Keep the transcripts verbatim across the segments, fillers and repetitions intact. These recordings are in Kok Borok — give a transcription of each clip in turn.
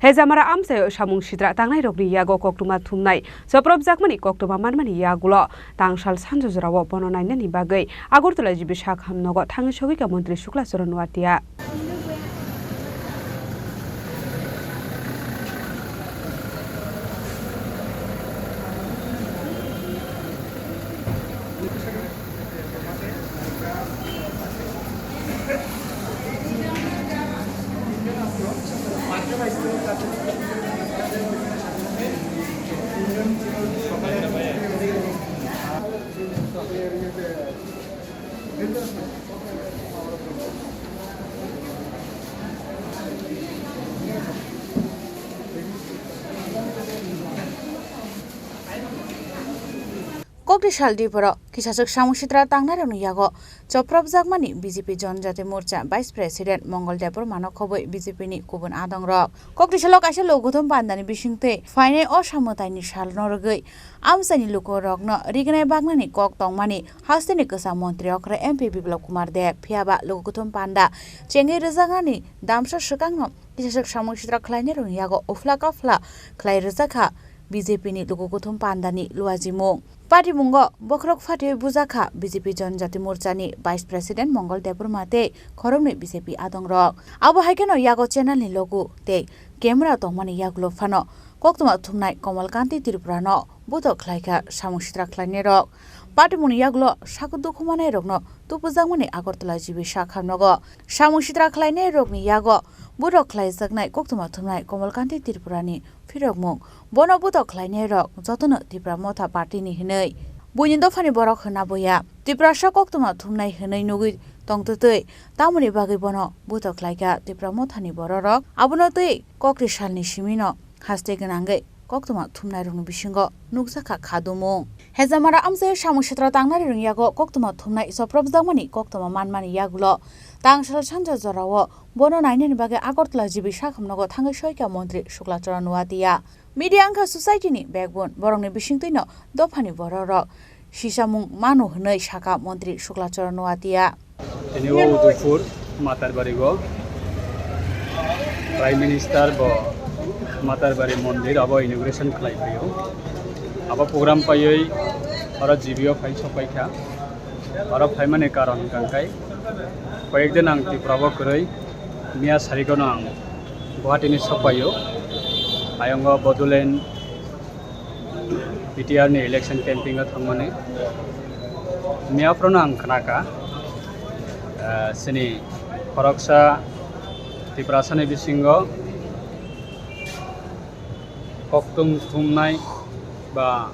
Hejamara amchaio samung sitra tangnairokni yago koktwma thumnai chopropjakmani koktwma manmani yagulo tangsal sanjo jorao bono nainani bagwi Agartala G B sakham nogo thangwi sogwika Montri Shukla Charan Noatia. Kokti sal Diporo kisaswk samung sitra tangnairokni yago chopropjakmani B J P Janjati Morcha Vice President Mongol Debbarmano khobwi B J P ni kubun adongrok. Kokti salo kaisa logothom pandani bisingtwi phainai o samwtaini salno rwgwi amchaini lukurokno rignai baknani kok tongmani hasteni kwcham montri okra M P Biplab Kumar Deb. Phiyaba logothom panda chengwi rwjaknani damsa swkangno kisaswk samung sitra khlainairokni yago uphla kaphla khlai rwjakha B J P ni logothom pandani luajimung. Patimungo bokhorok phatiwi bujakha B J P Janjati Morchani Vice President Mongol Debbarma tei khoroknwi B J P adongrok. Abo hai kheno yago channel ni logo tei camera tongmani yagulo phano koktwma thumnai Komal Kanti Tripurano butok khlaikha samung sitra khlainairok. Patimungni yagulo saku dukhu manairokno tubujakmani Agartala G B sakham nogo samung sitra khlainairokni yago butok khlaijaknai koktwma thumnai Komal Kanti Tripurani phirokmung. Bono butok khlainairok jotono Tipra Motha Party ni hinwi buini dophani borok hwnna boya. Tiprasa koktwma thumnai hinwi nugwi tongtwtwi tamoni bagwi bono butok khlaikha Tipra Mothani bororok. Abono twi kokri salni simino haste gwnangwi koktwma thumnairokni bisingo nukjakha khadumung. Hejamara amchaio samung sitra tangnairokni yago koktwma thumnai chopropjakmani koktwma manmani yagulo tangsal sanja jorao bono nainani bagwi Agartala G B sakham nogo thangwi soikha Montri Shukla Charan Noatia. Media wngkha society ni backbone, borokni bisingtwino dophani bororok sisamung mano hwnwi sakha Montri Shukla Charan Noatia. Tini o Udaipur Matarbari o Prime Minister bo Matarbari mondir abo inauguration khlai phaio. Abo program paiwi oro G B o phai sok paikha. Oro phaimani karon hwnkha khe koyek din ang Tripura o kwrwi, miya sarigono ang Guwahati ni sok paio. Ayongo Bodoland P T R ni election campaign o thangmani. Miya phano ang khnakha, ah, chini khoroksa Tiprasa ni bisingo koktwng thumnai ba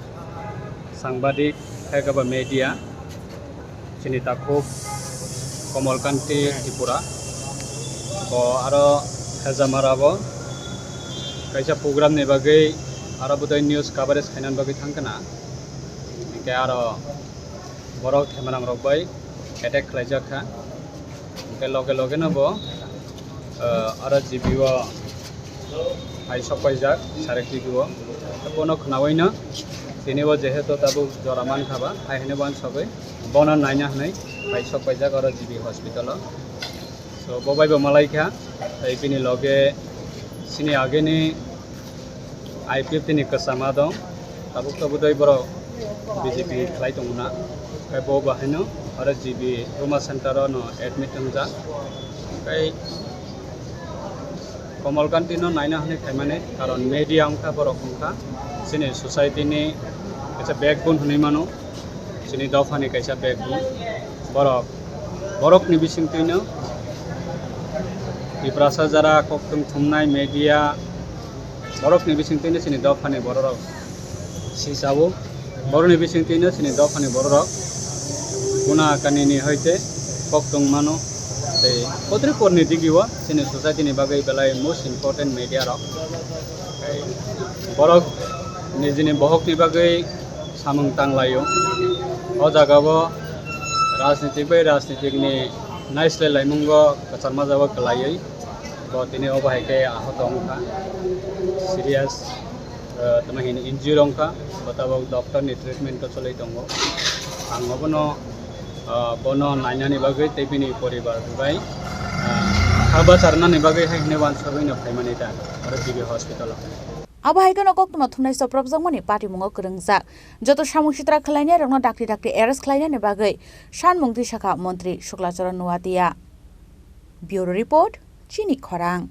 sangbadik, hai khe ba media, chini takhuk Komal Kanti Tripura, bo aro Hejamara bo kaisa program ni bagwi aro bodai news coverage khainani bagwi thangkha na, hinkhe aro borok themanang rok bai attack khlaijak kha. Hingke loge loge no bo, ah, aro G B o hai sok paijak, sare T V o. Bono khnaui no tini bo jehetu tabuk jora mankha ba, hai hwnwi bo uansugui bono naina hwnwi hai sok paijak oro G B hospital o. So, bo bai bo malai kha, tei bini loge chini ageni I P F T ni kwchama dong, tabuk tabuk dei borok B J P khlai tongo na, tei bo bo haino oro G B trauma center o no admit wngjak, tei Komal Kanti no naina hwnwi khaimani, karon media wngkha borok wngkha chini society ni kaisa backbone hwnwi mano. Chini dophani kaisa bag bo. Borok, borokni bisingtwino Tiprasa jara koktwng thumnai media, borokni bisingtwino chini dophani bororok sijao. Borokni bisingtwino chini dophani bororok kuna kanini hoite koktwng mano. Tei kotrwi porni digio chini society ni bagwi belai most important media rok. Tei borok nijini bohokni bagwi samung tanglaio. O jagao rajnitik bai rajnitikni naislai laimungo kwchangma jagao kwlaiwi bo tini obo hai khe ahot wngkha, serious, eh, tamo hini injury wngkha, bo tabok doctor ni treatment o choli tongo. Ang obono, eh, bono nainani bagwi tei bini poribar bai, eh, Abo charnani bagwi hai hwnwi wansugwino phaimani ta, oro G B hospital-o. Abo hai kheno koktwma thumnai chopropjakmani patimungo kwrwngjak. Joto samung sitra khlainairokno dakti dakti arrest khlainani bagwi sanmung twi sakha Montri Suklacharan Nuatia. Bureau Report, Chini Khorang.